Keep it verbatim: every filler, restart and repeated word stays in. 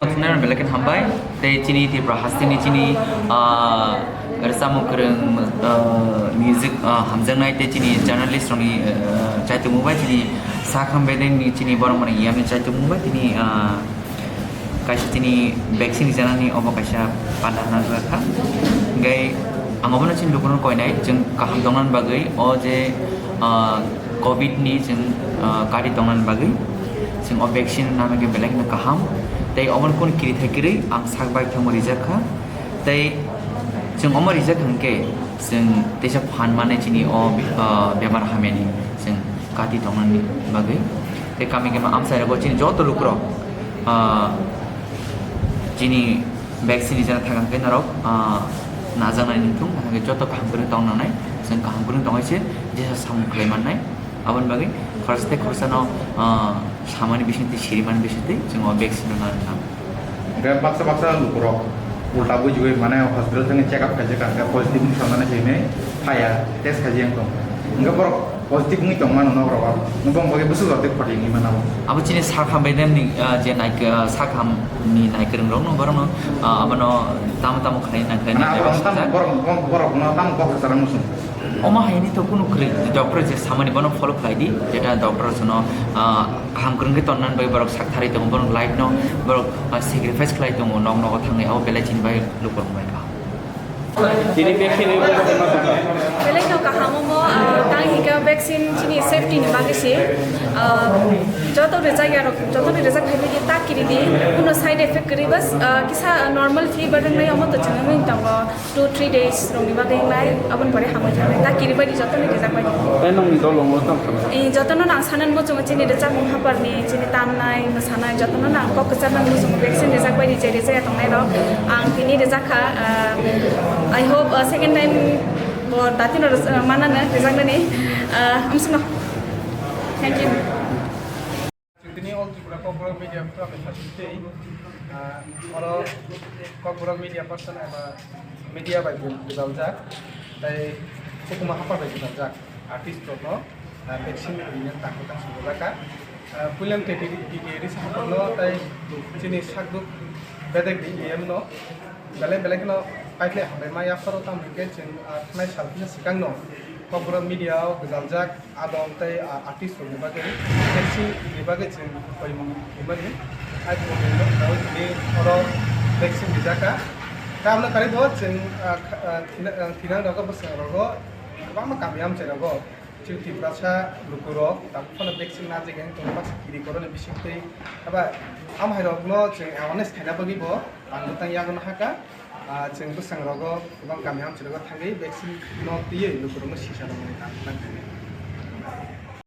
Thumnairok belai khe hambai, tei chini Tripura hasteni chini, ah, rwchapmung kwrwng, ah, music, ah, hamjaknai tei chini journalist rokni, ah, chaitumung bai chini sakham bedengni chini borok mani yamni chaitumung bai tini, ah, kaisa chini vaccine rijaknani obo kaisa panda hwnjakha. Hingkhe ang obono chini lukurokno koinai chwng kaham tongnani bagwi o je, ah, covid ni chwng, ah, kati tongnani bagwi chwng o vaccine nana khe belai kheno kaham. Tei obono kunu kiri thai kwrwi ang sak bai thangma rijak kha. Tei chwng omo rijak hwnkhe chwng teisa phan mane chini o, ah, bemar hamyani chwng kati tongnani bagwi. Tei kami khe amchai rogo chini joto lukurok, ah, chini vaccine rijak thang khe norok, ah, najaknai nangthung, hwnkhe joto kaham kwrwng tong nangnai, chwng kaham kwrwng tongwi se jesa samung khlai mannai. Aboni bagwi khoroksa tei khoroksano, ah, samani bisingtwi, sirimani bisingtwi chwng o vaccine rwna nang. Hingkhe baksa baksa lukurok ulta bujiwi mane hospital thangwi check up khaijak kha, hingkhe positive wngwi sanani hinwi phaiya, test khaijak wng tong. Hingkhe borok positive wngwi tongmano nokrok, bongni bagwi bwswk rok tei khoti wngwi mano. Abo chini sakham bedemni, ah, je naik-, ah, sakhamni naikwrwng rokno borokno, ah, abono tamo tamo khlai nang khlai Mane nang abo khlai tamo sijak. Borok, borok, borokno tamo kok kwcharo muchung. Omo haini to kunu kwrwi, doctor je samani bono follow khlai di, jeta doctor sono, ah, kaham kwrwng khe tonnani bai borok sak tharwi tongo, borok life no borok, ah, sacrifice khlai tongo, nok nogo thangwi abo belai chini bai lukurok bai kaham. Tini vaccine ni bagwi ma sakha? Belai no kaham omo, ah, tang hika vaccine chini safety ni bagwi se, ah, joto rijak ya rok, joto ni rijak hai ta kiri di, kuno side effect kwrwi bas, ah, kisa normal fever nai omo to chini nung tongo. Two three days rokni bagwi wngnai, aboni pore hamwi thangnai. Ta kiri bai di, jotono rijak bai di. Tei nokni dol wngo tamo khe? Eh, jotono nang sanani muchungo chini rwchapmung haparni, chini tamnai, mwsanai, jotono nang kok kwchar nang muchungo vaccine rijak bai di, je rijak ya tongnai rok. Ang tini rijak kha, ah, I hope, ah, second time bo datino rwch-, ah, manano rijaknani, ah, amsukno. Thank you. Chwng tini All Tripura Kokborok Media Forum ni sati tei, ah, oro Kokborok media person eba media bai gwdaljak, tei hukuma hapar bai gwdaljak artist rokno, ah, vaccine rina tangwi tang swngjak kha. Ah, puilani tei tei tei risa haparno tei chini sakduk bedek di E M no belai belai kheno paikhlai hambai ma yapharo, tamo hwnkhe chwng, ah, thanai sal kisa swkangno Kokborok media o gwdaljak adong tei, ah, artist rokni bagwi vaccine ni bagwi chwng poimung himani. Ai poimung no tini oro vaccine rijak kha. Tamno kari bo chwng, ah, kha-, ah, thina-, ah, thinang rogo bwswng rogo kwbangma kami amchai rogo chwng Tiprasa lukurok tabuk phano vaccine najagwi tongwi baksa kiri koroni bisingtwi. Aba amhai rokno chwng awareness khaina bagwi bo ang bwtang yago no hakha. Ah, chwng bwswng rogo kwbang kami amchai rogo thangwi vaccine no twiwi lukurokno sisa rwmani tang tang khainai.